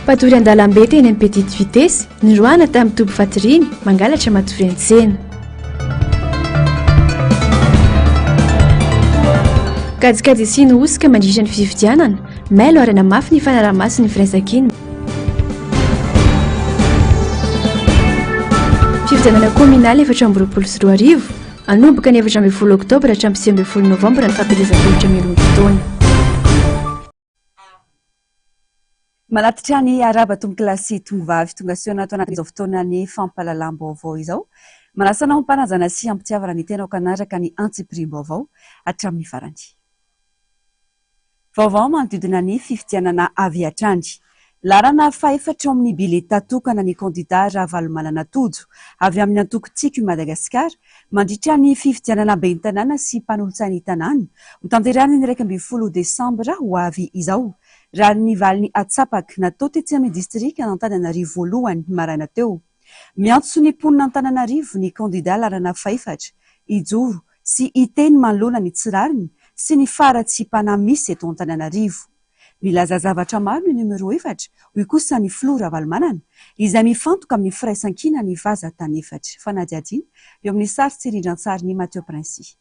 Mpatory an-dalambe teny amin'ny Petite Vitesse, niroahana tamin'ny toby fatoriany, mangalatra matory an-tsena. Kajikajy isian'ny hosoka mandritra ny fifidianana, mailo ary hanamafy ny fanaraha-maso ny firaisankina. Fifidianana kaominaly 2024, hanomboka ny 14 oktobra hatramin'ny 19 novambra ny fampielezan-kevitra mialoha ny fotoana. Manatitra ny arahaba tompokolahy sy tompovavy tonga soa ato anatin'izao fotoanan'ny fampahalalam-baovao izao. Manasa anao am-panajana sy am-pitiavana ny tenako hanaraka ny antsipiriam-baovao hatramin'ny farany. Vaovao manodidina ny fifidianana avy hatrany. Laharana fahefatra ao amin'ny biletà tokana ny kandidà Ravalomanana Tojo avy amin'ny antoko Tiako i Madagasikara mandritra ny fifidianana ben'ny tanàna sy mpanolotsain'ny tanàna hotanterahina ny 11 desambra ho avy izao, raha ny valiny atsapak natao tetsy amin'ny distrikan'Antananarivo voalohany ny maraina teo. Miantso ny mponin'Antananarivo ny kandidà laharana fahefatra hijoro sy hiteny manoloana ny tsy rariny sy ny faharatsiam-panahy misy eto Antananarivo. Milaza zavatra maro ny numéro efatra, hoy kosa ny filoha Ravalomanana, izay mifantoka amin'ny firaisankina ny vazantany efatra. Fanadihadiana eo amin'ny sary sy rindran-tsarin'i Mathieu Princi.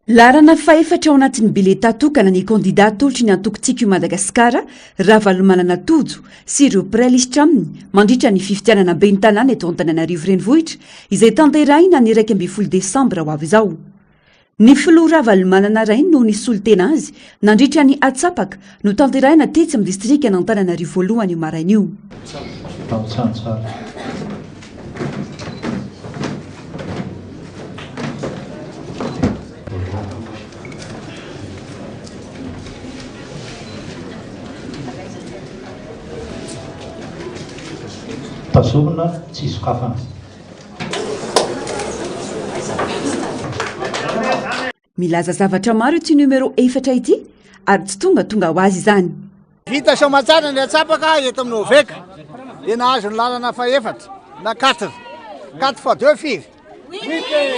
Laharana fahefatra ao anatin'ny biletà tokana ny kandidà atolotry ny antoko Tiako i Madagasikara, Ravalomanana Tojo, sy ireo mpiray lisitra aminy mandritra ny fifidianana ben'ny tanàna eto Antananarivo Renivohitra, izay tanterahina ny 11 desambra ho avy izao. Ny filoha Ravalomanana Rainy no nisolo tena azy nandritra ny atsapaka notanterahina tetsy amin'ny distrikan'Antananarivo voalohany io maraina io. Tazomina tsy sokafana. Milaza zavatra maro ity numéro efatra ity ary tsy tonga tonga ho azy izany. Vita soamantsara ny atsapaka eto amin'ny OVEC dia nahazo ny lalana fahefatra na quatre. Quatre fois deux firy?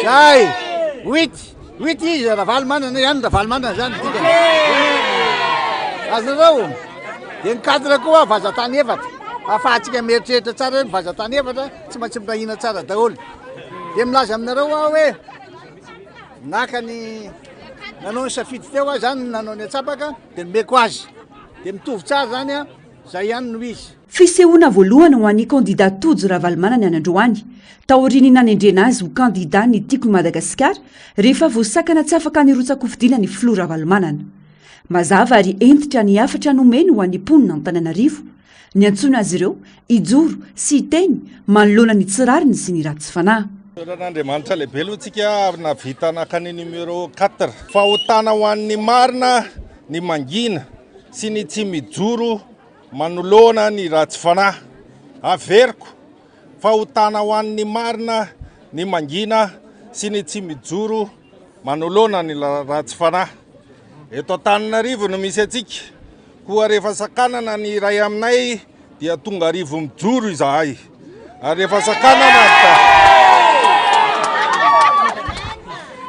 Zay! Huit. Huit izy Ravalomanana ihany Ravalomanana zany dikany. Azonareo? Dia ny quatre koa vazantany efatra. Ahafahantsika mieritreritra tsara hoe ny vazantany efatra Tsy maintsy mirahina tsara daholo. Dia milaza aminareo aho hoe naka ny nanao ny safidy teo aho zany nanao ny atsapaka dia nomeko azy. Dia mitovy tsara zany a, zay ihany no izy. Fisehoana voalohany ho an'ny kandida Tojo Ravalomanana ny androany, taorian'ny nanendrena azy ho kandida ny Tiako i Madagasikara rehefa voasakana tsy afaka nirotsa-kofidina ny filoha Ravalomanana. Mazava ary hentitra ny hafatra nomeny ho an'ny mponin'Antananarivo, Niantsoana azy ireo hijoro sy hiteny manoloana ny tsy rariny sy ny ratsy fanahy. Isaoran'Andriamanitra lehibe aloha tsika nahavita naka ny numéro quatre. Fahotana ho an'ny marina ny mangina sy ny tsy mijoro manoloana ny ratsy fanahy. Averiko, fahotana ho an'ny marina ny mangina sy ny tsy mijoro manoloana ny ratsy fanahy. Eto Antananarivo no misy antsika, koa rehefa sakanana ny iray aminay dia tonga arivo mijoro izahay. Ary rehefa sakanana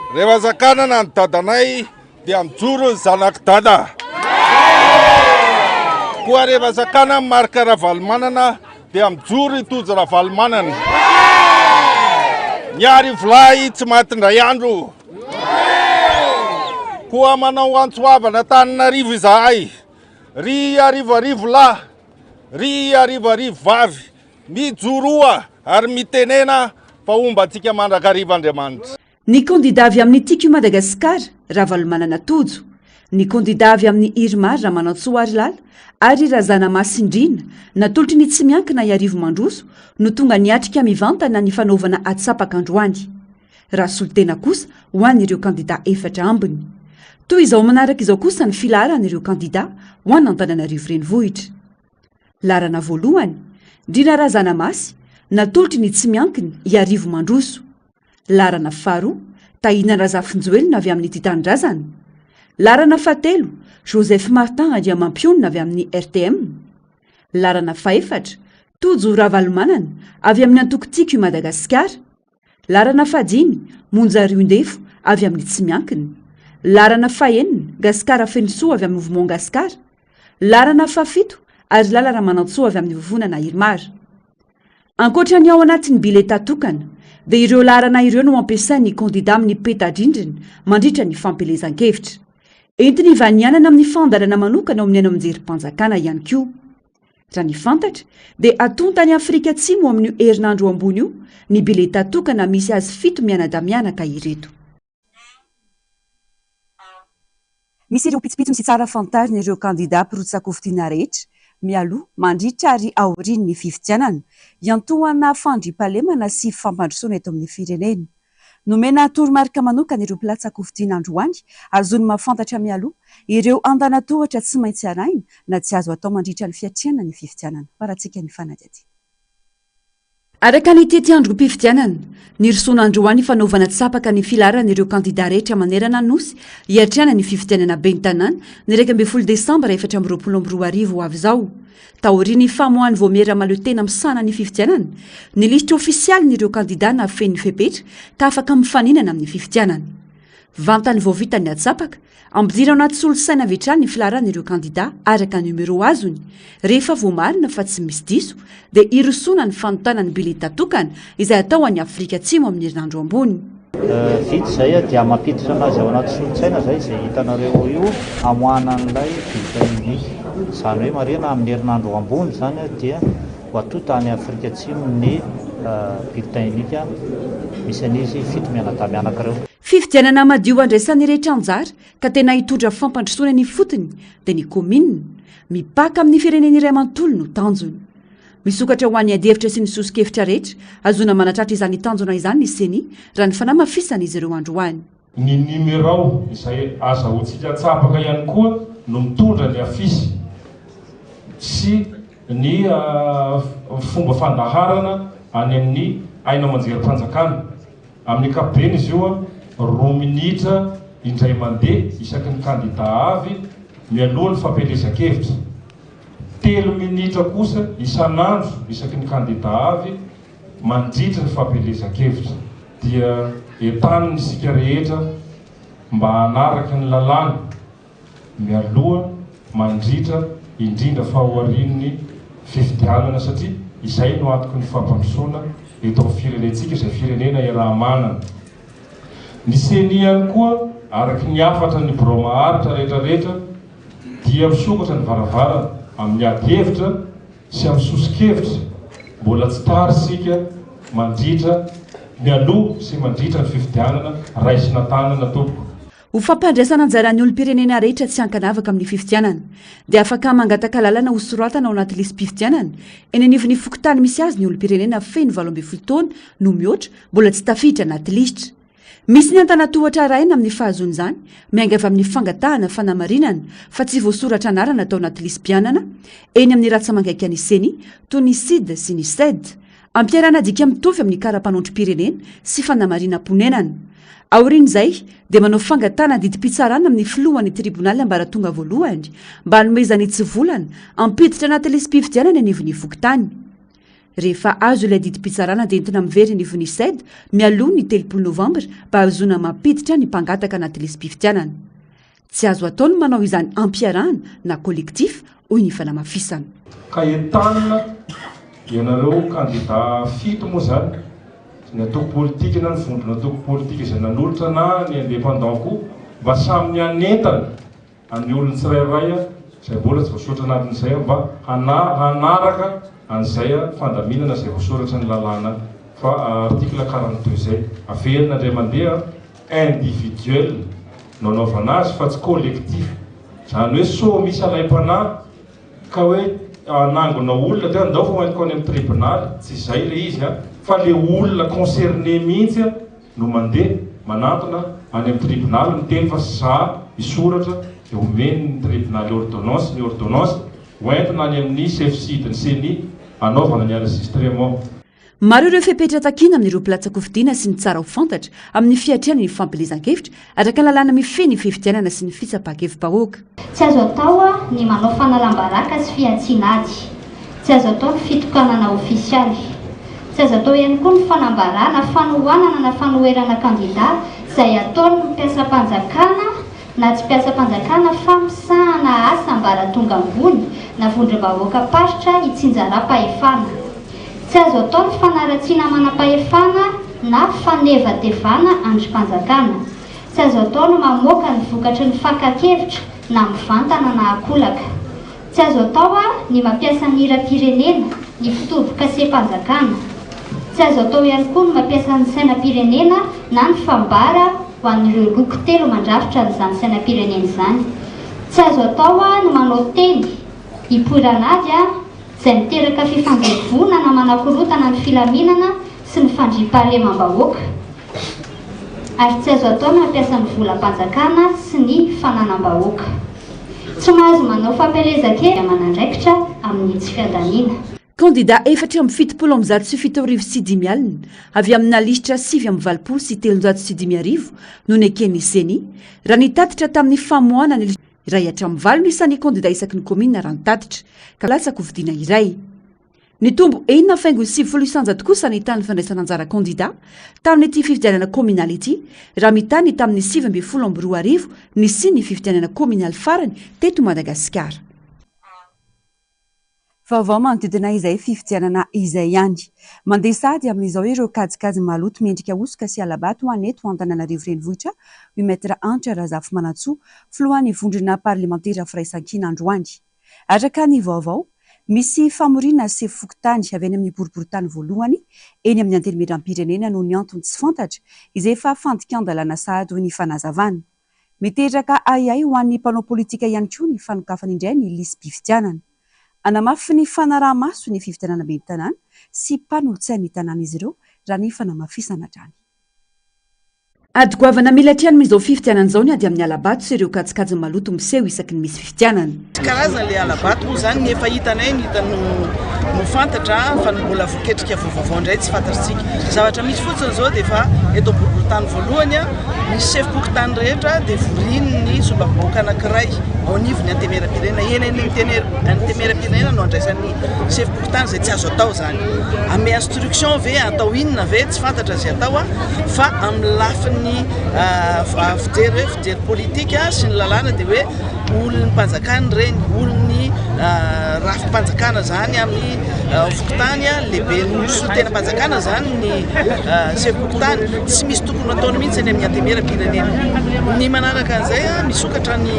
ny rehefa sakanana ny dadanay dia mijoro ny zanak'i dada. Koa rehefa sakanana Marc Ravalomanana dia mijoro i Tojo Ravalomanana. Ny arivolahy tsy maty indray andro. Koa manao antso havana Antananarivo izahay. Ry arivoarivo lahy, ry arivoarivo vavy, mijoroa ary mitenena fa homba antsika mandrakariva Andriamanitra. Ny kandida avy amin'ny Tiako i Madagasikara, Ravalomanana Tojo, ny kandida avy amin'ny Irmar Ramanantsoa Harilala ary Razanamasindriana, natolotry ny tsy miankina Iarivo Mandroso no tonga niatrika mivantana ny fanaovana atsapaka androany. Raha solontena kosa ho an'ireo kandida efatra ambiny. Toy izao manaraka izao kosa ny filaharan'ireo kandida ho an'Antananarivo Renivohitra. Laharana voalohany, Ndrina Razanamasy, natolotry ny tsy miankina Iarivo Mandroso. Laharana faharoa, Tahina Razafinjoelina avy amin'ny Tia Tanindrazana. Laharana fahatelo, Joseph Martin Andriamampionona avy amin'ny RTM. Laharana fahefatra, Tojo Ravalomanana avy amin'ny antoko Tiako i Madagasikara. Laharana fahadimy, Monja Rioindefo avy amin'ny Tsy miankina. Laharana fahenina, Gasikara Fenosoa avy amin'ny Mouvement Gasikara. Laharana fahafito, ary Lala Ramanantsoa avy amin'ny Vovonana Irmar. Ankoatra ny ao anatin'ny biletà tokana, dia ireo laharana ireo no ampiasain'ny kandidà amin'ny peta-drindrina mandritra ny fampielezan-kevitra. Entiny hivanianana amin'ny fandaharana manokana ao amin'ny haino aman-jerim-panjakana ihany koa. Raha ny fantatra, dia hatonta any Afrika Atsimo amin'io herinandro ambony io ny biletà tokana misy azy fito mianadahy mianaka ireto. Misy ireo pitsopitsony sy tsara fantarina ireo kandidà mpirotsak'hofidiana rehetra, mialoha, mandritra ary aorian'ny fifidianana, hiantohana fandriampahalemana sy fampandrosoana eto amin'ny firenena. Nomena toromarika manokana ireo mpilatsa-kofidina androany ahazoany mahafantatra mialoha ireo andanatohatra tsy maintsy arahina na tsy azo atao mandritra ny fiatrehana ny fifidianana. Farantsika ny fanadihadiana. Araka ny tetiandrom-pifidianana, nirosoana androany fanaovana tsapaka ny filaharan'ireo kandidà rehetra manerana ny Nosy hiatrehana ny fifidianana ben'ny tanàna ny 11 desambra 2024 ho avy izao. Taorian'ny famoahan'ny Vaomiera Mahaleo-tena misahana ny fifidianana, ny lisitra ofisialin'ireo kandidà nahafeno ny fepetra ka afaka mifaninana amin'ny fifidianana. Vantany vao vita ny atsapaka, ampidirina ao anaty solosaina avy hatrany ny filaharan'ireo kandidà araka ny numéro azony. Rehefa voamarina fa tsy misy diso, dia hirosoana ny fanontana ny bileta tokana izay hatao any Afrika Atsimo amin'ny herinandro ambony. Vita izay dia mampiditra anazy ao anaty solontsaina izay izay hitanareo ao io hamoahana an'ilay bulletin unique. Izany hoe marihana amin'ny herinandro ambony izany dia ho atonta any Afrika Atsimo ny bulletin unique misy an'izy fito mianadahy mianaka ireo. Fifidianana madio andraisan'ny rehetra anjara ka tena hitondra fampandrosoana ny ifotony dia ny kaominina, mipaka amin'ny firenena iray manontolo no tanjona. Misokatra ho an'ny adihevitra sy ny soso-kevitra rehetra ahazoana manatratra izany tanjona izany ny Ceni, raha ny fanamafisan'izy ireo androany. Ny numerao izay azahoantsika antsapaka ihany koa no mitondra ny afisy sy ny fomba fandaharana any amin'ny haino aman-jerim-panjakana. Amin'ny ankapobeny izy io, roa minitra indray mandeha isaky ny kandida avy mialoha ny fampielezan-kevitra. Telo minitra kosa isan'andro isaky ny kandida avy mandritry ny fampielezan-kevitra. Dia entanina isika rehetra mba hanaraka ny lalàna mialoha, mandritra, indrindra fa aorian'ny fifidianana satria izay no antoky ny fampandrosoana eto amin'ny firenentsika izay firenena iaraha-manana. Ny ceni ihany koa araka ny hafatra ny birao maharitra rehetra rehetra dia misokatra ny varavarana amin'ny ady hevitra sy amin'ny soso-kevitra mbola tsy tara isika mandritra mialoha sy mandritra ny fifidianana raisina tanana tompoko. Ho fampandraisana anjara ny olom-pirenena rehetra tsy ankanavaka amin'ny fifidianana dia afaka mangataka lalana ho soratana ao anaty lisi-pifidianana eny anivon'ny fokontany misy azy ny olom-pirenena feno 18 taona no mihoatra mbola tsy tafiditra anaty lisitra. Misy ny antanatohatra arahina amin'ny fahazoana izany, miainga avy amin'ny fangatahana fanamarinana fa tsy voasoratra anarana tao anaty lisi-pianana eny amin'ny ratsa-mangaikan'ny Ceni, toy ny Cid sy ny Ced. Ampiarahana dika mitovy amin'ny kara-panondrom-pirenena sy fanamarinam-ponenana. Aorian'izay dia manao fangatahana didim-pitsarana amin'ny filohan'ny tribonaly ambaratonga voalohany mba hanomezany hitsivolana hampiditra anaty lisi-pifidianana eny anivon'ny fokontany. Rehefa azo ilay didim-pitsarana dia entina miverina anivon'ny Ced mialoha ny 30 novambra mba hahazoana mampiditra ny mpangataka anaty lisi-pifidianana. Tsy azo atao ny manao izany ampiarahana na collectif, hoy ny fanamafisana. Ka entanina ianareo kandida fito moa izany, ny antoko politika na ny vondron'antoko politika izay nanolotra na ny indépendant koa mba samy ny hanentana An'ny olona tsirairay izay mbola tsy voasoratra anatin'izay mba hanaraka an'izay fandaminana izay voasoratra ny lalàna fa article 42 izay. Averina indray mandeha individuel no anaovana azy fa tsy collectif. Izany hoe sao misy alaim-panahy ka hoe hanangona olona dia andao fa hoentiko any amin'ny tribonaly, tsy izay ilay izy fa ilay olona concerné mihitsy no mandeha manantona any amin'ny tribonaly miteny fa za hisoratra dia omeny ny tribonaly ordonnance, ny ordonnance hoentina any amin'ny chef cid ny ceni hanaovana ny enregistrement. Maro ireo fepetra takiana amin'ireo mpilatsa-kofidina sy ny tsara ho fantatra amin'ny fiatrehana ny fampielezan-kevitra araka ny lalàna mifehy ny fifidianana sy ny fitsapan-kevi-bahoaka. Tsy azo atao ny manao fanalam-baraka sy fihantsiana ady. Tsy azo atao ny fitokanana ofisialy. Tsy azo atao ihany koa ny fanambarana fanohanana na fanoherana kandida izay ataon'ny mpiasam-panjakana. na tsy mpiasam-panjakana fa misahana asa ambaratonga ambony na vondrom-bahoakam-paritra itsinjaram-pahefana. Tsy azo atao ny fanaratsiana manam-pahefana na fanevatevana andrim-panjakana. Tsy azo atao ny mamoaka ny vokatry ny fakan-kevitra na mivantana na ankolaka. Tsy azo atao ny mampiasa ny hiram-pirenena, ny fitobo-kasem-panjakana. Tsy azo atao ihany koa ny mampiasa ny sainam-pirenena na ny fambara ho an'ireo loko telo mandrafitra an'izany sainam-pirenena izany. Tsy azo atao ny manao teny hipoiran'ady izay miteraka fifanjevoana na manakorontana ny filaminana sy ny fandriampahalemam-bahoaka. Ary tsy azo atao ny mampiasa ny volam-panjakana sy ny fananam-bahoaka. Tsy mahazo manao fampielezan-kevitra aman'andraikitra amin'ny tsy fiandaniana. Kandida 774 74 avy amina lisitra 389 no neken'ny CENI raha nitatitra tamin'ny famoahana ny iray hatramin'ny valo ny isan'ny kandida isaky ny kaominina raha nitatitra ka latsa-ko fidiana iray. Nitombo 6,90% kosa ny tahan'ny fandraisana anjara kandida tamin'ity fifidianana kaominaly ity raha mitaha ny tamin'ny 2019 nisian'ny fifidianana kaominaly farany teto Madagasikara. Vaovao manodidina izay fifidianana izay ihany. Mandeha sady amin'izao ireo kajikajy maloto miendrika hosoka sy hala-bato ho any eto Antananarivo Renivohitra, hoy Maître Hanitra Razafimanantsoa, filohan'ny vondrona parlemantera Firaisankina androany. Araka ny vaovao, misy famoriana sefo fokontany avy any amin'ny boriborintany voalohany eny amin'ny Antenimierampirenena noho ny antony tsy fantatra, izay efa fandikan-dalàna sahady hoy ny fanazavana. Miteraka ahiahy ho an'ny mpanao politika ihany koa ny fanokafana indray ny lisi-pifidianana. Hanamafy ny fanaraha-maso ny fifidianana ben'ny tanàna sy mpanolotsain'ny tanàna izy ireo raha ny fanamafisana hatrany. Ady goavana mila hatrehana amin'izao fifidianana izao ny ady amin'ny hala-bato sy ireo kajikajy maloto miseho isaky ny misy fifidianana. Tsy karazana ilay hala-bato moa izany, ny efa hitanay ny hita no no fantatra fa ny mbola voaketrika vaovao indray tsy fantatritsika. Zavatra misy fotsiny izao dia efa eto boriborintany voalohany ny sefom-pokontany rehetra dia vorian'ny solombavambahoaka anankiray ao anivon'ny antenimierampirenena. Eny amin'ny antenimierampirenena no andraisan'ny sefom-pokontany izay tsy azo atao izany. Ame instruction ve atao inona ve tsy fantatra izay atao fa amin'ny lafiny fijery hoe fijery politika sy ny lalàna dia hoe olon'ny mpanjakana ireny, olon'ny rafi-panjakana izany amin'ny fokontany, lehiben'ny solontenam-panjakana izany ny sefom-pokontany, tsy misy tokony hataony mihitsy any amin'ny antenimieram-pirenena. Ny manaraka an'izay, misokatra ny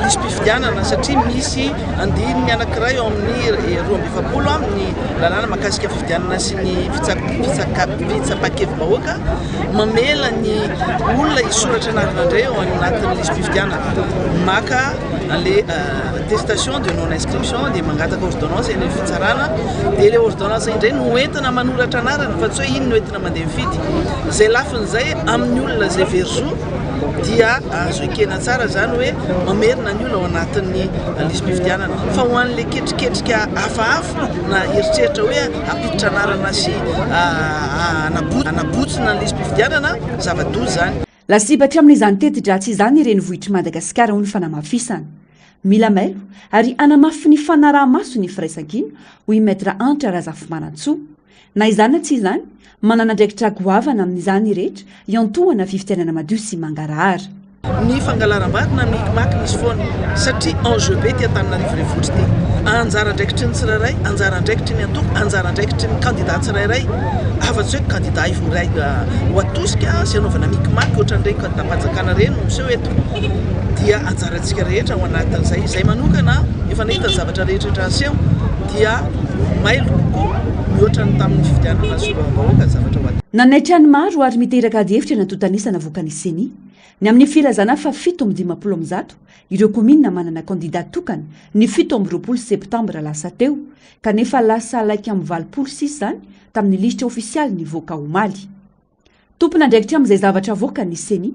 lisi-pifidianana satria misy andininy anankiray ao amin'ny 42 amin'ny lalàna mahakasika fifidianana sy ny fitsapan-kevi-bahoaka mamela ny olona hisoratra anarana indray ao anatin'ny lisi-pifidianana, maka an'ilay attestation de non inscription dia mangataka ordonnance eny amin'ny fitsarana dia ilay ordonnance indray no entina manoratra anarana fa tsy hoe iny no entina mandeha mifidy. Izay lafiny izay amin'ny olona izay very zo dia azo ekena tsara izany hoe mamerina ny olona ao anatin'ny lisi-pifidianana fa ho an'ilay ketriketrika hafahafa na eritreritra hoe hampiditra anarana sy hanabotsina ny lisi-pifidianana, zava-doza izany. Lasibatra amin'izany teti-dratsy izany ny renivohitr'i Madagasikara, hoy ny fanamafisana. Mila mailo ary hanamafy ny fanaraha-maso ny firaisankina, hoy Maître Hanitra Razafimanantsoa. Na izany na tsy izany, manana andraikitra goavana amin'izany ny rehetra hiantohana fifidianana madio sy mangarahara. Ny fangalaram-bato na micmac misy foana satria enjeu be ity Antananarivo renivohitra ity. Anjara andraikitry ny tsirairay, anjara andraikitry ny antoko, anjara andraikitry ny kandida tsirairay. Afa-tsy hoe kandida iray ho atosika sy anaovana micmac ohatran'ireny kandidam-panjakana ireny no miseho eto. Dia anjarantsika rehetra ao anatin'izay. Izay manokana efa nahita ny zavatra rehetra rehetra niseho dia mailo kokoa mihoatra ny tamin'ny fifidianana solombavambahoaka ny zavatra ho atao. Nanaitra ny maro ary miteraka adihevitra ny antontan'isa navoakan'ny Ceni. Ny amin'ny filazana fa 157 ireo kaominina manana kandida tokana ny 27 septambra lasa teo, kanefa lasa 81 sisa izany tamin'ny lisitra ofisialy nivoaka omaly. Tompon'andraikitra amin'izay zavatra avoaka ny Ceni.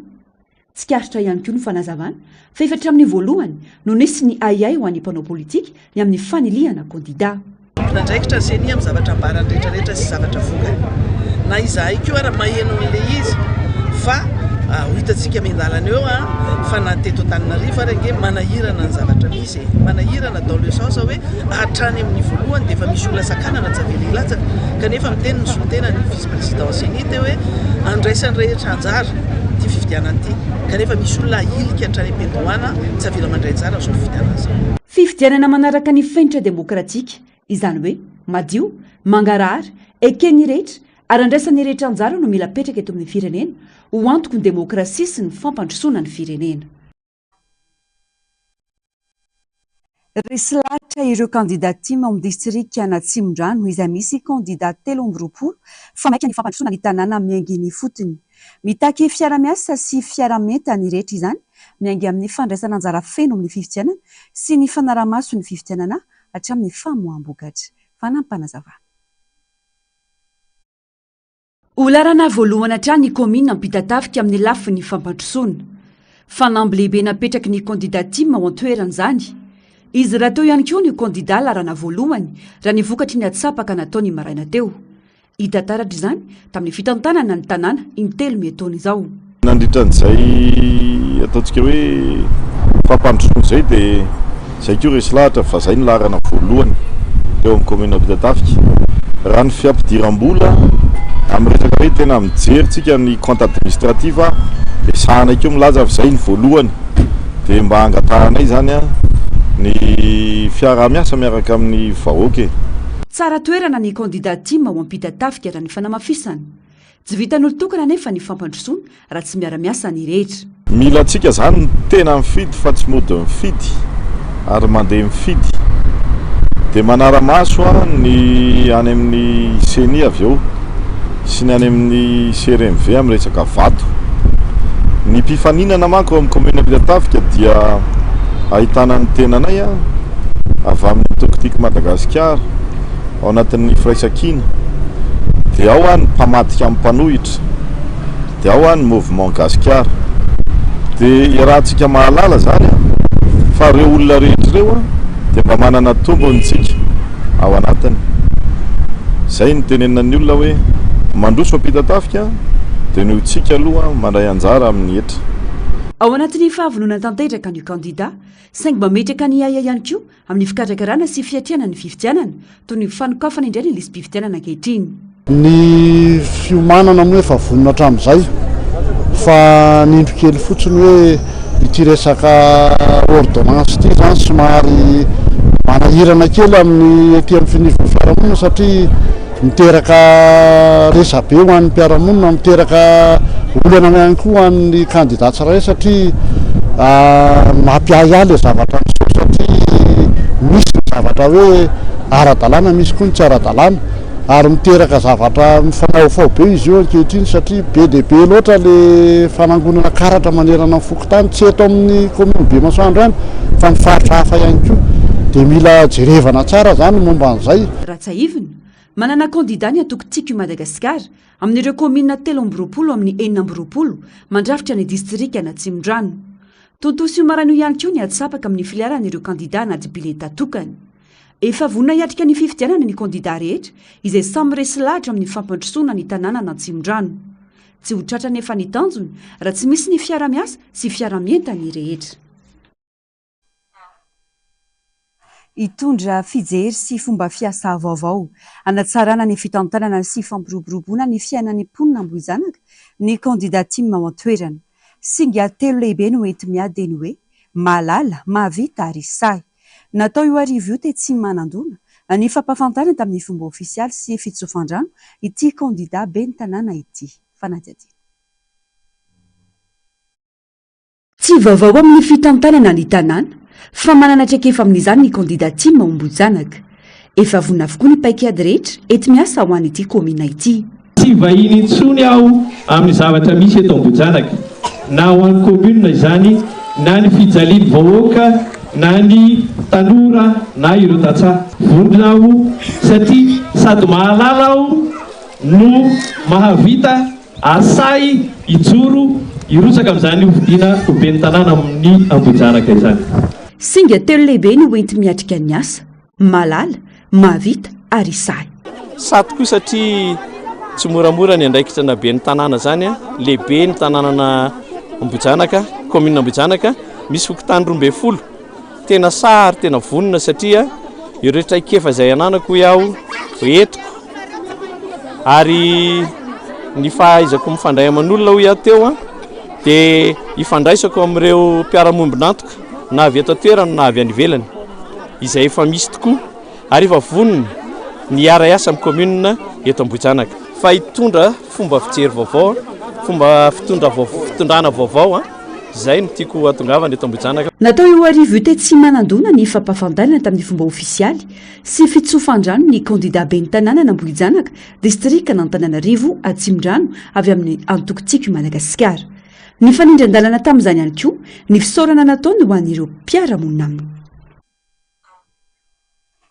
Tsikaritra ihany koa ny fanazavana fa efa hatramin'ny voalohany no nisy ny ahiahy ho an'ny mpanao politika ny amin'ny fanilihana kandida. Tompon'andraikitra ny Ceni amin'ny zavatra ambarany rehetrarehetra sy zavatra vokany. Na izahay koa ara maheno an'ilay izy fa ho hitantsika miandalana eo fa na teto Antananarivo ary ange manahirana ny zavatra misy e. Manahirana dans le sens hoe hatrany amin'ny voalohany dia efa misy olona sakanana tsy avela hilatsaka kanefa miteny ny solontena ny vice président Ceni teo hoe andraisan'ny rehetra anjara ity fifidianana. fifidianana ity kanefa misy olona ahilika hatrany am-piandohana tsy avela mandray anjara amin'izao fifidianana izao. Fifidianana manaraka ny fenitra demokratika, izany hoe madio, mangarahara, eken'ny rehetra ary andraisan'ny rehetra anjara no mila apetraka eto amin'ny firenena ho antoky ny demokrasia sy ny fampandrosoana ny firenena. Resy lahatra ireo kandida tim ao amin'ny distrikan'Atsimondrano izay misy kandida 23 fa maika ny fampandrosoana ny tanàna miainga eny ifotony. Mitaky fiara-miasa sy fiara-mientana ny rehetra izany miainga amin'ny fandraisana anjara feno amin'ny fifidianana sy ny fanaraha-maso ny fifidianana hatramin'ny famoaham-bokatra. Fanampinazavana. Ho laharana voalohany hatrany ny kaominina Ampitatafika amin'ny lafiny fampandrosoana. Fanamby lehibe napetraky ny kandida tim ao an-toerana izany. Izy rahateo ihany koa no kandida laharana voalohany raha ny vokatry ny atsapaka natao ny maraina teo. Hita taratra izany tamin'ny fitantanana ny tanàna intelo miha-taona izao. Nandritra an'izay ataontsika hoe fampandrosoana izay dia izay koa resy lahatra fa izay no laharana voalohany teo amin'ny commune Ampitatafika. Raha ny fiampidiram-bola amin'ny resaka hoe tena mijery tsika ny compte administratif dia sahanay koa milaza fa izay no voalohany dia mba angatahanay izany ny fiaraha-miasa miaraka amin'ny vahoaka e. Tsara toerana ny kandida tim ao Ampitatafika raha ny fanamafisana. Tsy vitan'olon-tokana anefa ny fampandrosoana raha tsy miara-miasa ny rehetra. Mila antsika zany ny tena mifidy fa tsy mody mifidy ary mandeha mifidy dia manara-maso ny any amin'ny ceni avy eo sy ny any amin'ny CRMV amin'ny resaka vato. Ny mpifaninana manko ao amin'ny commune Ampitatafika dia ahitana ny tenanay avy amin'ny antoko Tiako Madagasikara, ao anatin'ny firaisankina dia ao ny mpamadika amin'ny mpanohitra dia ao ny mouvement gasikara dia iarahantsika mahalala zany fa ireo olona rehetra ireo dia mba manana tombony tsika ao anatiny zay ny tenenina ny olona hoe mandroso Ampitatafika dia noho tsika aloha mandray anjara amin'ny hetra. Ao anatin'ny fahavononana tanteraka ny kandida saingy mametraka ny ahiahy ihany koa amin'ny fikarakarana sy fiatrehana ny fifidianana, toy ny fanokafana indray ny lisi-pifidianana ankehitriny. Ny fiomanana moa efa vonona hatramin'izay fa ny indro kely fotsiny hoe ity resaka ordonnance ity izany somary manahirana kely amin'ny ety amin'ny finivon'ny fiarahamonina satria Miteraka resabe ho an'ny mpiara-monina, miteraka olana ihany koa ho an'ny kandida tsirairay satria mampiahiahy ilay zavatra miseho satria misy ny zavatra hoe ara-dalàna, misy koa ny tsy ara-dalàna ary miteraka zavatra mifamahofaho be izy io ankehitriny satria be dia be loatra ilay fanangonana karatra manerana ny fokontany, tsy eto amin'ny commune Bemasoandro ihany fa ny faritra hafa ihany koa dia mila jerevana tsara izany ny momba an'izay. Raha tsiahivina, manana kandidà ny antoko Tiako i Madagasikara amin'ireo kaominina 23 amin'ny 26 mandrafitra ny distrikan'Atsimondrano. Tontosa io maraina io ihany koa ny atsapaka amin'ny filiaran'ireo kandidà anaty bileta tokana. Efa vonona hiatrika ny fifidianana ny kandidà rehetra izay samy resy lahatra amin'ny fampandrosoana ny tanànan'Atsimondrano. Tsy ho tratra anefa ny tanjona raha tsy misy ny fiara-miasa sy fiara-mientan'ny rehetra. Hitondra fijery sy fomba fiasa vaovao hanatsarana ny fitantanana sy fampiroboroboana ny fiainan'ny mponina Ambohijanaka ny kandida tim ao an-toerana. Singa telo lehibe no enti-miady dia ny hoe, mahalala, mahavita ary sahy. Natao io hariva io tetsy Manandona ny fampahafantarana tamin'ny fomba ofisialy sy fitsofan-drano ity kandida ben'ny tanàna ity. Fanadihadiana. Tsy vaovao amin'ny fitantanana ny tanàna fa manana traikefa amin'izany ny kandida tim ao Ambohijanaka. Efa vonona avokoa ny paikady rehetra enti-miasa ho an'ity kaominina ity. Tsy vahiny intsony aho amin'ny zavatra misy eto Ambohijanaka, na ho an'ny commune izany, na ny fijalian'ny vahoaka, na ny tanora, na ireo tantsaha. Vonona aho satria sady mahalala aho no mahavita. Ary sahy hijoro hirotsaka amin'izany hofidiana ho ben'ny tanàna amin'ny Ambohijanaka izany. Singa telo lehibe no hoenti-miatrika ny asa, mahalala, mahavita ary sahy. Sahy tokoa satria tsy moramora ny andraikitra na ben'ny tanàna izany, lehibe ny tanànan'Ambohijanaka, commune Ambohijanaka, misy fokontany 12. Tena sahy ary tena vonona satria ireo traikefa izay ananako hoy aho entiko ary ny fahaizako mifandray aman'olona hoy aho teo an. Dia ifandraisako amin'ireo mpiara-mombon'antoka na avy eto an-toerana na avy any ivelany izay efa misy tokoa ary efa vonona ny hiara-hiasa amin'ny commune eto Ambohijanaka fa hitondra fomba fijery vaovao, fomba fitondra fitondrana vaovao, izay no tiako hatongavana eto Ambohijanaka. Natao eo Arivo tetsy Manandona ny fampahafantarana tamin'ny fomba ofisialy sy fitsofan-drano ny kandida ben'ny tanànan'Ambohijanaka, distrikan'Antananarivo Atsimondrano avy amin'ny antoko Tiako i Madagasikara. Nifanindran-dalana tamin'izany ihany koa ny fisaorana nataony ho an'ireo mpiara-monina aminy.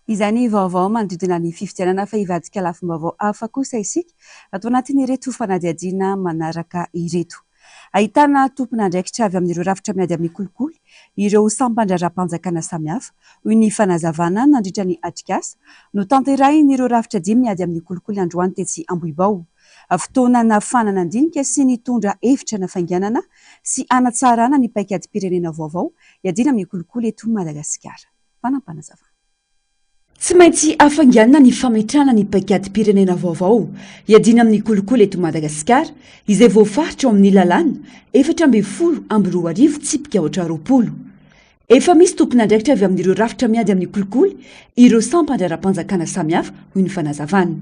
Izay ny vaovao manodidina ny fifidianana fa hivadika lafim-baovao hafa kosa isika ato anatin'ireto fanadihadiana manaraka ireto. Ahitana tompon'andraikitra avy amin'ireo rafitra miady amin'ny kolikoly ireo sampan-draharaham-panjakana samihafa, hoy ny fanazavana nandritra ny atrikasa notanterahin'ireo rafitra dimy miady amin'ny kolikoly androany tetsy Ambohibao. Fotoana nahafahana nandinika sy nitondra hevitra hanafainganana sy hanatsarana ny paikadim-pirenena vaovao hiadiana amin'ny kolikoly eto Madagasikara. Fanaampanazavana. Tsy maintsy hafainganina ny fametrahana ny paikadim-pirenena vaovao hiadiana amin'ny kolikoly eto Madagasikara izay voafaritra ao amin'ny lalàna 2014 tsipika aotra 20. Efa misy tompon'andraikitra avy amin'ireo rafitra miady amin'ny kolikoly ireo sampan-draharaham-panjakana samihafa, hoy ny fanazavana.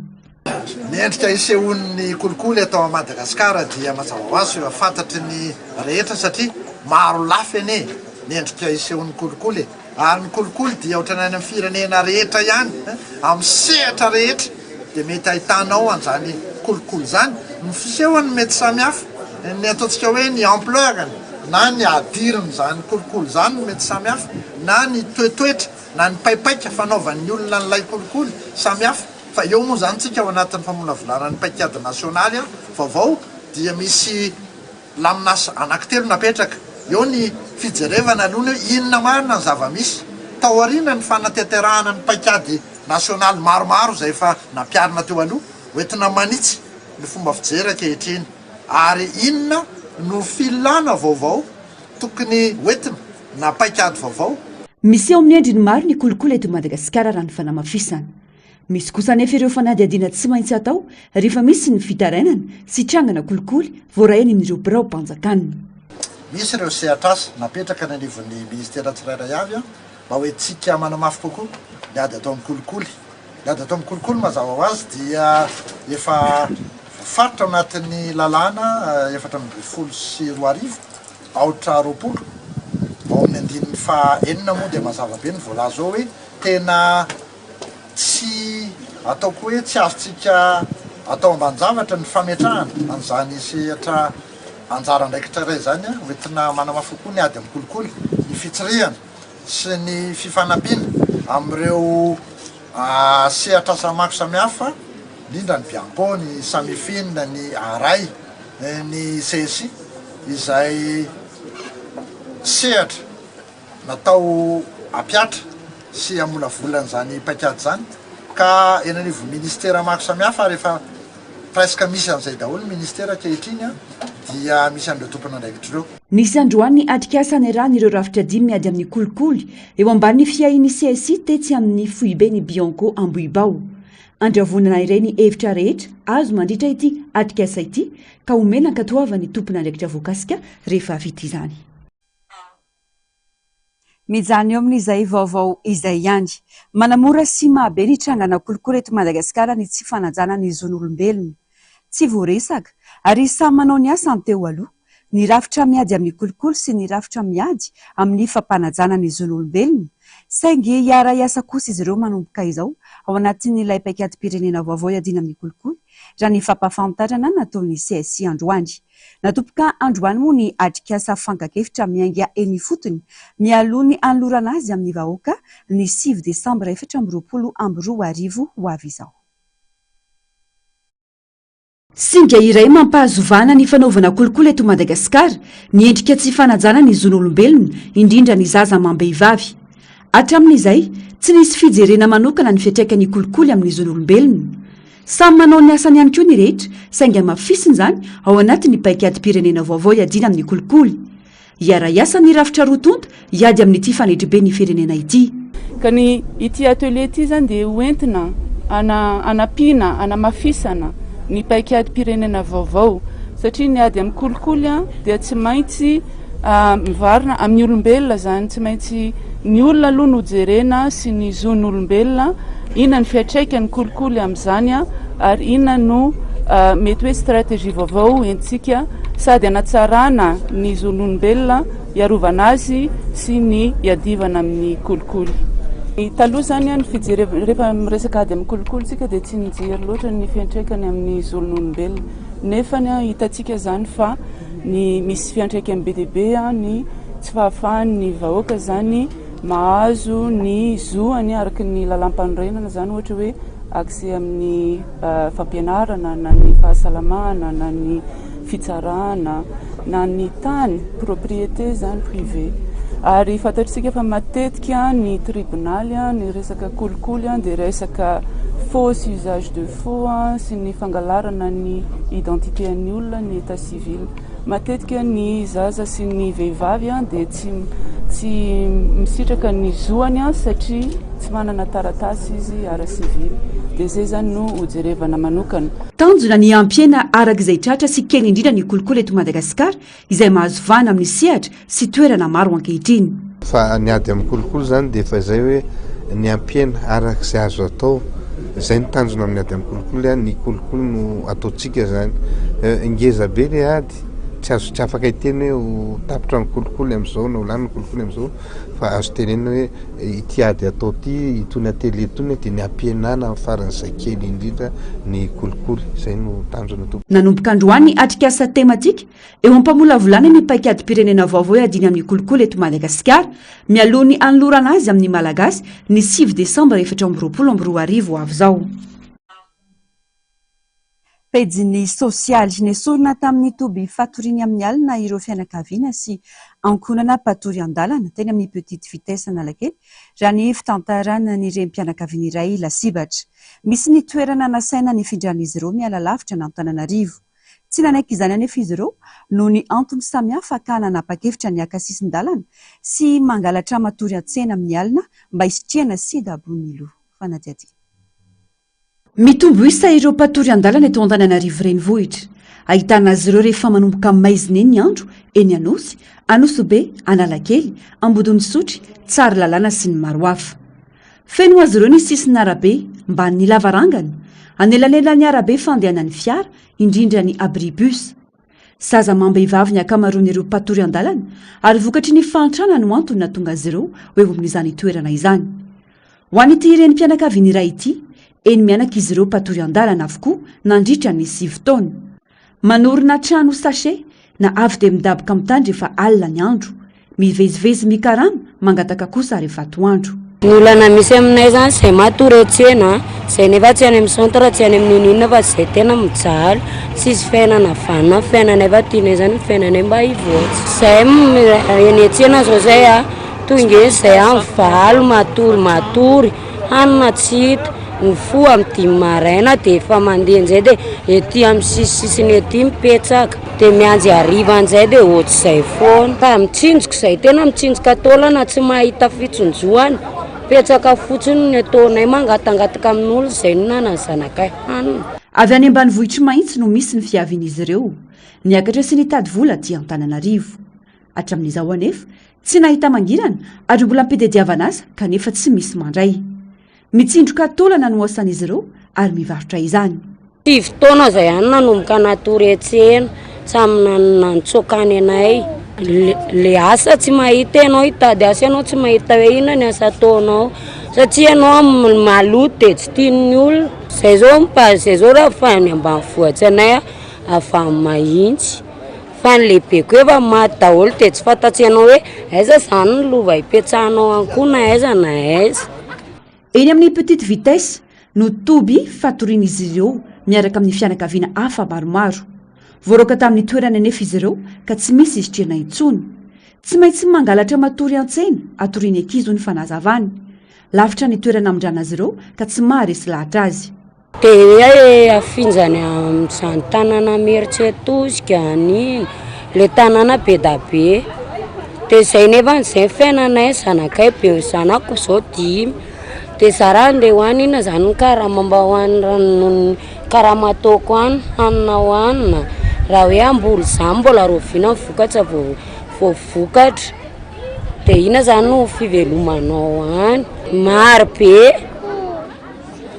Ny endrika isehoan'ny kolikoly eto Madagasikara dia mazava ho azy fa efa fantatry ny rehetra satria maro lafy anie ny endrika isehoan'ny kolikoly e! Ary ny kolikoly dia ohatran'ny any amin'ny firenena rehetra ihany, amin'ny sehatra rehetra dia mety ahitanao an'izany kolikoly izany, ny fisehony mety samihafa, ny ataontsika hoe ny ampleur-ny na ny hadirin'izany kolikoly izany no mety samihafa, na ny toetoetra na ny paipaika fanaovan'ny olona an'ilay kolikoly samihafa, fa eo moa izany tsika ao anatin'ny famolavolana ny paikady nasionaly vaovao dia misy Lamin'asa anankitelo napetraka. Eo ny fijerevana aloha ny hoe inona marina ny zava-misy. Taoriana ny fanatanterahana ny paikady nasionaly maromaro izay efa nampiharina teo aloha, hoentina manitsy ny fomba fijery ankehitriny. Ary inona no filàna vaovao tokony hoentina na paikady vaovao. Miseho amin'ny endriny maro ny kolikoly eto Madagasikara raha ny fanamafisana. Misy kosa anefa ireo fanadihadiana tsy maintsy atao rehefa misy ny fitarainana sy trangana kolikoly voaray any amin'ireo biraom-panjakana. Misy ireo sehatr'asa napetraka any anivon'ny minisitera tsirairay avy mba hoentintsika manamafy kokoa ny ady atao amin'ny kolikoly. Ny ady atao amin'ny kolikoly mazava ho azy dia efa voafaritra ao anatin'ny lalàna 2014 aotra 20, ao amin'ny andininy faha enina moa dia mazava be ny voalaza ao hoe tena Tsy ataoko hoe tsy azontsika atao ambanin-javatra ny fametrahana an'izany sehatra anjara andraikitra iray izany hoentina manamafy kokoa ny ady amin'ny kolikoly, ny fitsirihana sy ny fifanampiana amin'ireo sehatr'asa maro samihafa, indrindra ny Bianco, ny Samifin, ny Aray, ny CSI izay sehatra Natao hampiatra sy hamolavola an'izany paikady izany ka eny anivon'ny ministera maro samihafa ary efa presque misy an'izay daholo ny ministera ankehitriny dia misy an'ireo tompon'andraikitra ireo. Nisy androany ny atrikasa niarahan'ireo rafitra dimy miady amin'ny kolikoly eo ambany fiahian'ny CSI tetsy amin'ny foiben'ny Bianco Ambohibao. Andravonana iray ny hevitra rehetra azo mandritra ity atrikasa ity ka omena ankatoavan'ny tompon'andraikitra voakasika rehefa vita izany. Mijanona eo amin'izay vaovao izay ihany. Manamora sy mahabe ny trangana kolikoly eto Madagasikara ny tsy fanajana ny zon'olombelona. Tsy voaresaka, ary samy manao ny asany teo aloha, ny rafitra miady amin'ny kolikoly sy ny rafitra miady amin'ny fampanajana ny zon'olombelona. Saingy hiara-hiasa kosa izy ireo manomboka izao ao anatin'ilay paikadim-pirenena vaovao hiadiana amin'ny kolikoly, raha ny fampahafantarana nataon'ny CSI androany. Natomboka androany moa ny atrikasa fankan-kevitra miainga eny ifotony mialoha ny hanolorana azy amin'ny vahoaka ny sivy desambra 2024 ho avy izao. Singa iray mampahazo vahana ny fanaovana kolikoly eto Madagasikara ny endrika tsy fanajana ny zon'olombelona, indrindra ny zaza amam-behivavy. Hatramin'izay, tsy nisy fijerena manokana ny fiantraikan'ny kolikoly amin'ny zon'olombelona. Samy manao ny asany ihany koa ny rehetra, saingy hamafisina izany ao anatin'ny paikadim-pirenena vaovao hiadiana amin'ny kolikoly. Hiara-hiasa ny rafitra roa tonta hiady amin'ity fanetriben'ny firenena ity. Ka ny ity atelier ity izany dia ho entina hanampiana, hanamafisana ny paikadim-pirenena vaovao. Satria ny ady amin'ny kolikoly dia tsy maintsy mivarina amin'ny olombelona izany, tsy maintsy ny olona aloha no jerena sy ny zon'olombelona, inona ny fiantraikan'ny kolikoly amin'izany ary inona no mety hoe stratégie vaovao entintsika sady hanatsarana ny zon'olombelona hiarovana azy sy ny hiadivana amin'ny kolikoly. Taloha izany ny fijery rehefa miresaka ady amin'ny kolikoly isika dia tsy nijery loatra ny fiantraikany amin'ny zon'olombelona. Nefa hitantsika izany fa ny misy fiantraikany be dia be ny tsy fahafahan'ny vahoaka izany mahazo ny zoany araka ny lalàmpanorenana izany ohatra hoe accès amin'ny fampianarana na ny fahasalamana na ny fitsarana na ny tany, propriété izany privée. Ary fantatr'isika fa matetika ny tribonaly, ny resaka kolikoly dia resaka faux sy usage de faux sy ny fangalarana ny identité an'ny olona, ny état civil. Matetika ny zaza sy ny vehivavy dia tsy tsy misitraka ny zoany satria tsy manana taratasy izy ara-sivily. Dia izay izany no hojerevana manokana. Tanjona ny hampihena araka izay tratra sy kely indrindra ny kolikoly eto Madagasikara izay mahazo vahana amin'ny sehatra sy toerana maro ankehitriny. Fa ny ady amin'ny kolikoly izany dia efa izay hoe ny hampihena araka izay azo atao. Izay no tanjona amin'ny ady amin'ny kolikoly, ny kolikoly no ataontsika izany. Ngeza be ilay ady, tsy azo tsy afaka hiteny hoe ho tapitra ny kolikoly amin'izao na ho lany ny kolikoly amin'izao fa azo tenenina hoe ity ady atao ity, itony atelier itony dia ny hampihenana amin'ny faran'izay kely indrindra ny kolikoly. Izay no tanjona tompoko. Nanomboka androany ny atrikasa tematika eo am-pamolavolana ny paikadim-pirenena vaovao hiadiana amin'ny kolikoly eto Madagasikara, mialoha ny hanolorana azy amin'ny Malagasy ny sivy desambra 2024 ho avy izao. Pejin'ny sosialy. Nesorina tamin'ny toby fatoriany amin'ny alina ireo fianakaviana sy ankohonana mpatory an-dalana teny amin'ny Petite Vitesse Analakely, raha ny fitantarana ny renim-pianakaviana iray lasibatra. Misy ny toerana nasaina nifindran'izy ireo miala lavitra an'Antananarivo. Tsy nanaiky izany anefa izy ireo noho ny antony samihafa ka nanapa-kevitra ny haka sisin-dalana sy mangalatra matory an-tsena amin'ny alina mba hisitrihana sida ambony loha. Fanadihadiana. Mitombo isa ireo mpatory an-dalana eto Antananarivo Renivohitra. Ahitana azy ireo rehefa manomboka maizina eny ny andro, eny Anosy, Anosibe, Analakely, Ambodin'Isotry, Tsaralalàna sy ny maro hafa. Feno azy ireo ny sisin'arabe, mbanin'ny lavarangana, anelanelan'ny arabe fandehanan'ny fiara, indrindra ny abribus. Zaza amam-behivavy ny ankamaroan'ireo mpatory an-dalana ary vokatry ny fahantrana no antony nahatonga azy ireo ho eo amin'izany toerana izany. Ho an'ity renim-pianakaviana iray ity, eny mianaka izy ireo mpatory an-dalana avokoa nandritra ny sivy taona. Manorina trano sachet na avy dia midaboka amin'ny tany rehefa alina ny andro. Mivezivezy mikarama, mangataka kosa rehefa atoandro. Ny olana misy aminay zany zay matory an-tsena, zay nefa tsy any amin'ny centre, tsy any amin'ny n'inon'inona fa zay tena mijaly, tsisy fiainana vanona ny fiainanay fa tianay zany ny fiainanay mba hivoatra. Zay eny an-tsena zao zay a. Tonga eny izay amin'ny valo, matory matory, hanina tsy hita, mifoha amin'ny dimy maraina dia efa mandeha indray dia ety amin'ny sisisisiny ety mipetraka, dia miandry hariva indray dia ohatr'izay foana. Fa mitsinjoka izay, tena mitsinjoka taolana, tsy mahita fitsinjohana, mipetraka fotsiny ny ataonay, mangatangataka amin'olona izay no nanan'ny zanakay hanina. Avy any ambanivohitr'i Mahitsy no misy ny fiavian'izy ireo, niakatra sy nitady vola aty Antananarivo. Hatramin'izao anefa, tsy nahita mangirana ary mbola am-pitediavana asa kanefa tsy misy mandray. Mitsindroka taolana no asan'izy ireo ary mivarotra izany. Sivy taona izay ihany nanomboka natory an-tsena, samy nitsoaka any anay. Le asa tsy mahita ianao, hitady asa ianao tsy mahita hoe inona ny asa ataonao satria ianao maloto dia tsy tian'ny olona. Zay zao, zay zao raha fa any ambanivohitra anay avy any Mahitsy. Fa ny lehibeko efa maty daholo dia tsy fantatsy ianao hoe aiza izany ny lova hipetrahanao any koa na aiza na aiza. Eny amin'ny Petite Vitesse no toby fatorian'izy ireo miaraka amin'ny fianakaviana hafa maromaro. Voaroaka tamin'ny toerany anefa izy ireo ka tsy misy isitrihana intsony. Tsy maintsy mangalatra matory an-tsena atorian'ny ankizy hoy ny fanazavany. Lavitra ny toerana amindrana azy ireo ka tsy maharesy lahatra azy. Dia hoe afindra any amin'izany tanàna Imerintsiatosika any, ilay tanàna be da be. Dia izay nefa izay ny fiainanay, zanakay be, zanako izao dimy. Dia za raha handeha ho any inona izany ny karama mba ho an'ny karama ataoko any, hanina hohanina, Raha hoe hamboly izany mbola rahoviana ny vokatra vao vao vokatra. Dia inona izany no fivelomanao any? Maro be.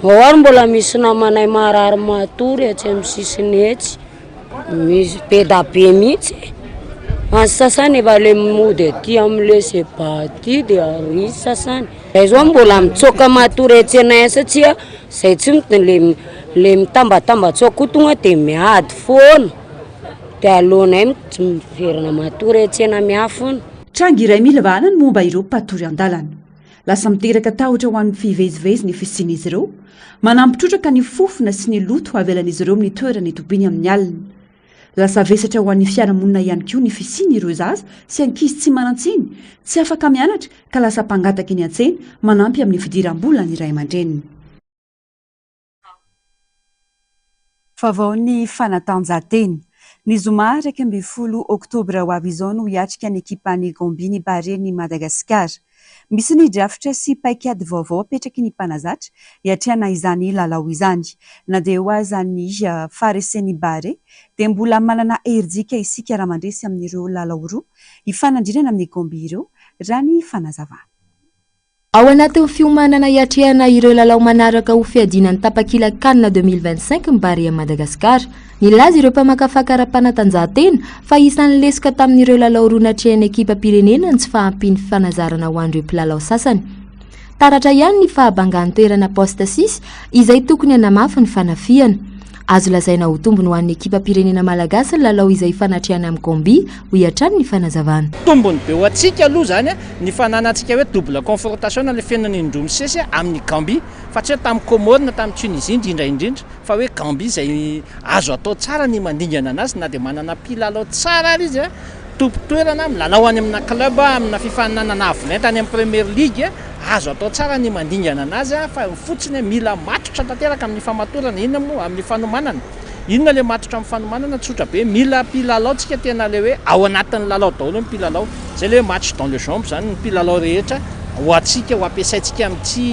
Ao ary mbola misy namanay marary matory etsy amin'ny sisiny etsy. Misy be da be mihitsy e. Fa ny sasany efa le mody aty amin'le seba aty dia ary sasany. Zay zao mbola mitsoaka matory etsy anay satria zay tsy le le mitambatambatsoaka ao koa tonga de miady foana. De aleonay miverina matory etsy ena miafina. Tranga iray mila vahana ny momba ireo mpatory an-dalana. Lasa miteraka tahotra ho an'ny mpivezivezy ny fisian'izy ireo. Manampy trotraka ny fofona sy ny loto avelan'izy ireo amin'ny toerana itobiany amin'ny alina. Lasa vesatra ho an'ny fiarahamonina ihany koa ny fisian'ireo zaza sy ankizy tsy manan-tsiny, tsy afaka mianatra ka lasa mpangataka eny an-tsena manampy amin'ny fidiram-bola ny ray aman-dreniny. Vaovaon'ny fanatanjahantena. Ny zoma 11 oktobra ho avy izao no hiatrika ny ekipan'i Gambie ny Barea-n'i Madagasikara. Misy ny drafitra sy paikady vaovao apetraky ny mpanazatra hiatrehana izany lalao izany. Na dia eo aza ny faharesen'ny Barea dia mbola manana herijika isika raha mandresy amin'ireo lalao roa hifanandrinana amin'i Gambie ireo, raha ny fanazavana. Ao anatin'ny fiomanana hiatrehana ireo lalao manaraka ho fiadiana ny tapakila Can 2025 ny Barea Madagascar. Nilaza ireo mpamakafaka ara-panatanjahantena fa isan'ny lesoka tamin'ireo lalao roa natrehan'ny ekipam-pirenena ny tsy fahampian'ny fanazarana ho an'ireo mpilalao sasany. Taratra ihany ny fahabangan'ny toerana poste six izay tokony hanamafy ny fanafihana. Azo lazaina ho tombony ho an'ny ekipam-pirenena malagasy ny lalao izay hifanatrehana amin'i Gambie, hoy hatrany ny fanazavana. Tombony be ho antsika aloha izany ny fananantsika hoe double confrontation na ilay fihaonana indroa misesy amin'i Gambie fa tsy hoe tamin'i Comores na tamin'i Tunisie indrindra indrindra fa hoe Gambie izay azo atao tsara ny mandingana anazy na dia manana mpilalao tsara ary izy tompon-toerana milalao any amina club amina fifaninanana avo lenta any amin'ny Premier League azo atao tsara ny mandingana anazy fa fotsiny mila matotra tanteraka amin'ny famatorana inona moa amin'ny fanomanana Inona le matotra amin'ny fanomanana? Tsotra be, mila mpilalao tsika tena le hoe ao anatin'ny lalao daholo ny mpilalao. Zay le hoe match dans le jambe zany ny mpilalao rehetra ho antsika, ho ampiasaintsika amin'ity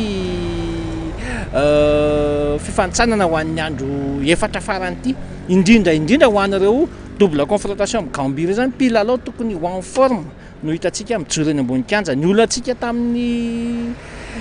fifanintsanana ho an'ny andro efatra farany ity. Indrindra indrindra ho an'ireo double confrontation amin'ny Gambie ireo zany, mpilalao tokony ho en forme. no hitantsika mijoro eny ambony kianja. Ny olantsika tamin'ny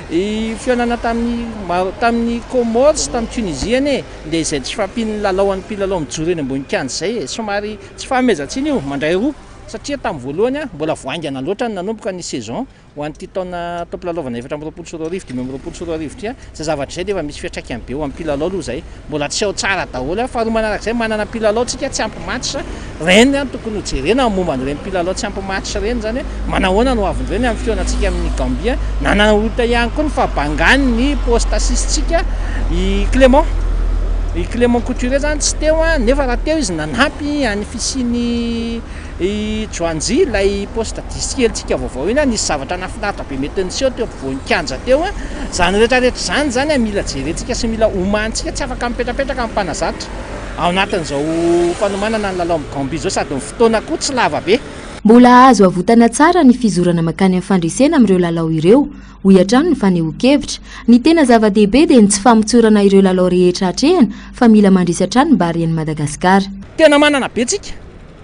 fihaonana tamin'ny tamin'ny Comores sy tamin'ny Tunisie anie dia izay tsy fahampian'ny lalao an'ny mpilalao mijoro eny ambony kianja izay e. Somary tsy fahamezan-tsiny io, mandray roa satria tamin'ny voalohany mbola vao haingana loatra ny nanomboka ny saison ho an'ity taona taom-pilalaovana 2024 2025 ity. Izay zavatra izay dia efa misy fiantraikany be ho an'ny mpilalao aloha izay. Mbola tsy ao tsara daholo. Faharoa manarak'izay, manana mpilalao tsika tsy ampy match. Ireny no tokony ho jerena ny momba an'ireny mpilalao tsy ampy match ireny izany hoe manahoana no avin'ireny amin'ny fihaonantsika amin'i Gambia. Nanahota ihany koa ny fahabangan'ny poste six-tsika i Clément. I Clément Couturier izany tsy teo nefa raha teo izy nanampy an'ny fisian'i I Juanji, ilay poste dix kelintsika vaovao iny, nisy zavatra nahafinaritra be mety niseho teo ampovoan'ny kianja teo. Izany rehetra rehetra izany izany mila jerentsika sy mila omanintsika, tsy afaka mipetrapetraka ny mpanazatra ao anatin'izao fanomanana ny lalao amin'i Gambie izao sady ny fotoana koa tsy lava be. Mbola azo avotana tsara ny fizorana mankany amin'ny fandresena amin'ireo lalao ireo, hoy hatrany ny fanehoan-kevitra. Ny tena zava-dehibe dia ny tsy famotsorana ireo lalao rehetra atrehina fa mila mandresy hatrany ny Barean'i Madagasikara. Tena manana be tsika.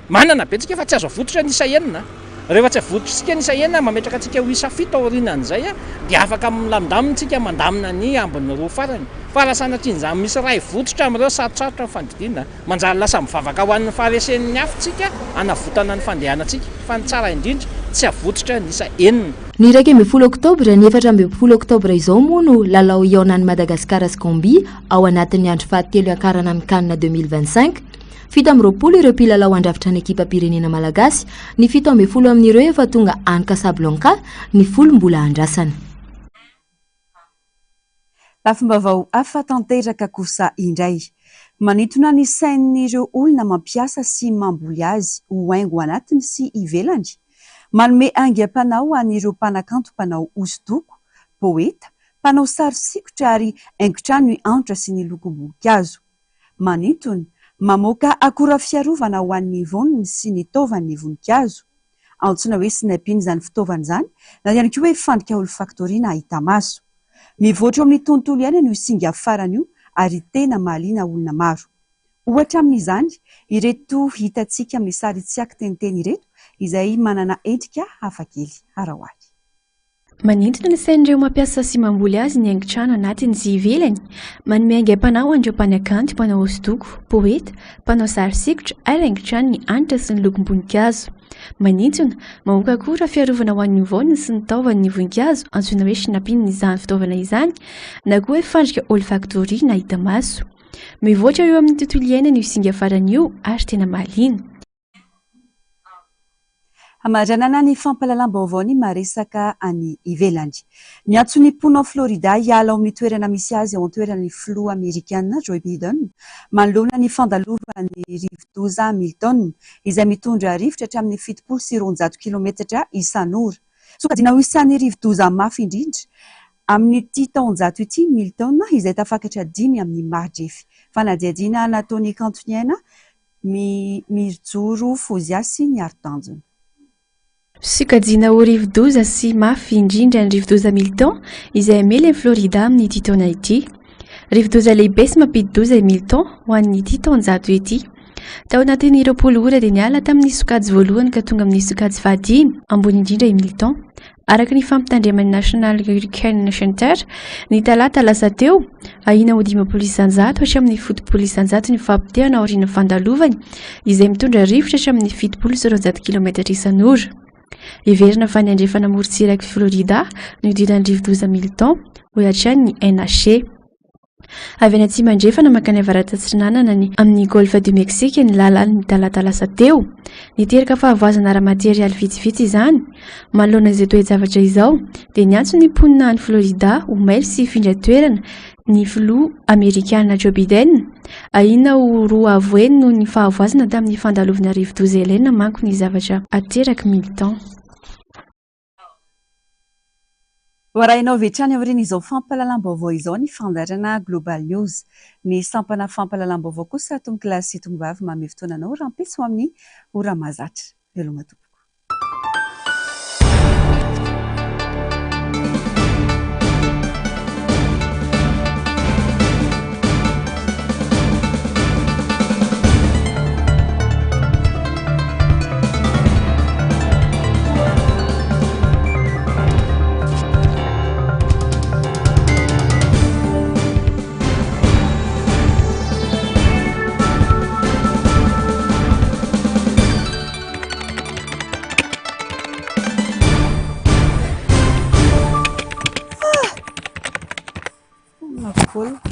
Manana be tsika fa tsy azo avototra ny isa enina. Rehefa tsy avototritsika ny isa enina, mametraka antsika ho isa fito aorianan'izay dia afaka milamindamina tsika mandamina ny ambiny roa farany. Fa raha sanatrian'izany misy iray vototra amin'ireo sarotsarotra ny fandidiana. Manjary lasa mivavaka ho an'ny faharesen'ny hafa tsika hanavotana ny fandehanantsika. Fa ny tsara indrindra tsy avototra ny isa enina. Ny 11 oktobra, ny 14 oktobra izao moa no lalao hihaonan'i Madagasikara sy Gambia ao anatin'ny andro fahatelo hiakarana amin'ny Can 2025. 27 ireo mpilalao handrafitra ny ekipam-pirenena malagasy, ny 17 amin'ireo efa tonga any Casablanca, ny folo mbola andrasana. Lafim-baovao hafa tanteraka kosa indray. Manintona ny sain'ireo olona mampiasa sy mamboly azy ho haingo anatiny sy ivelany. Manome aingam-panahy ho an'ireo mpanakanto mpanao hosodoko, poeta, mpanao sary sikotra ary haingon-trano ny hanitra sy ny lokom-boninkazo. Manintona, mamoaka akora fiarovana ho an'ny voniny sy ny taovan'ny voninkazo. Antsoina hoe sniping izany fitaovana izany na ihany koa hoe fandrika olfactory na hita maso. Mivoatra eo amin'ny tontolo iainana io singa farany io ary tena mahaliana olona maro. Ohatra amin'izany ireto hitantsika amin'ny sary tsy an-kiteniteny ireto izay manana endrika hafakely. Araho ary. Manintona ny sain'ireo mampiasa sy mamboly azy ny haingon-trano anatiny sy ivelany. Manome aingam-panahy ho an'ireo mpanakanto, mpanao hosodoko, poeta, mpanao sary sikotra ary haingon-trano ny hanitra sy ny lokom-boninkazo. Manintona, mamoaka akora fiarovana ho an'ny voany sy ny taovany ny voninkazo, antsoina hoe shinapin izany fitaovana izany, na koa hoe fandrika olfactory na hita maso. Mivoatra eo amin'ny tontolo iainana io singa farany io ary tena mahaliana. Hamaranana ny fampahalalam-baovao ny maresaka any ivelany. Miantso ny mponina ao Florida hiala ao amin'ny toerana misy azy ao an-toerana ny filoha amerikana Joe Biden manoloana ny fandalovan'ny rivodoza Milton izay mitondra rivotra hatramin'ny 270 kilometatra isan'ora. Sokajiana ho isan'ny rivodoza mafy indrindra amin'ity taonjato ity ny Milton izay tafakatra dimy amin'ny mari-drefy. Fanadihadiana nataon'i Kantoniaina Mirijoro Fozia sy ny Aro-tanjona. Sokajiana ho rivodoza sy mafy indrindra ny rivodoza Milton izay hamely an'i Florida amin'ity taona ity. Rivodoza lehibe sy mampidi-doza i Milton ho an'ity taonjato ity. Tao anatin'ny 20 ora dia niala tamin'ny sokajy voalohany ka tonga amin'ny sokajy fahadimy ambony indrindra i Milton. Araka ny fampitandreman'ny National Hurricane Center, ny talata lasa teo, ahiana ho 50% hatramin'ny 70% ny fahapotehana aorian'ny fandalovany, izay mitondra rivotra hatramin'ny 270 kilometatra isan'ora. Heverina fa ny andrefana morontsirak'i Florida no hidiran'ny rivodoza Milton, hoy hatrany ny NHC. Avy any atsimo andrefana mankany avaratra-atsinanana ny amin'ny Golfe du Mexique ny lalan'ny talata lasa teo. Niteraka fahavoazana ara-materialy vitsivitsy izany. Manoloana izao toe-javatra izao, dia niantso ny mponina any Florida ho mailo sy hifindra toerana ny filoha amerikana Joe Biden. Ahiana ho roa avo heny noho ny fahavoazana tamin'ny fandalovana rivodoza Helene manko ny zavatra aterak'i Milton. Ho arahinao avy hatrany aorian'izao fampahalalam-baovao izao ny fandaharana Global News. Ny sampana fampahalalam-baovao kosa tompokolahy sy tompovavy manome fotoana anao rahampitso amin'ny ora mahazatra. Veloma tompoko. Ah!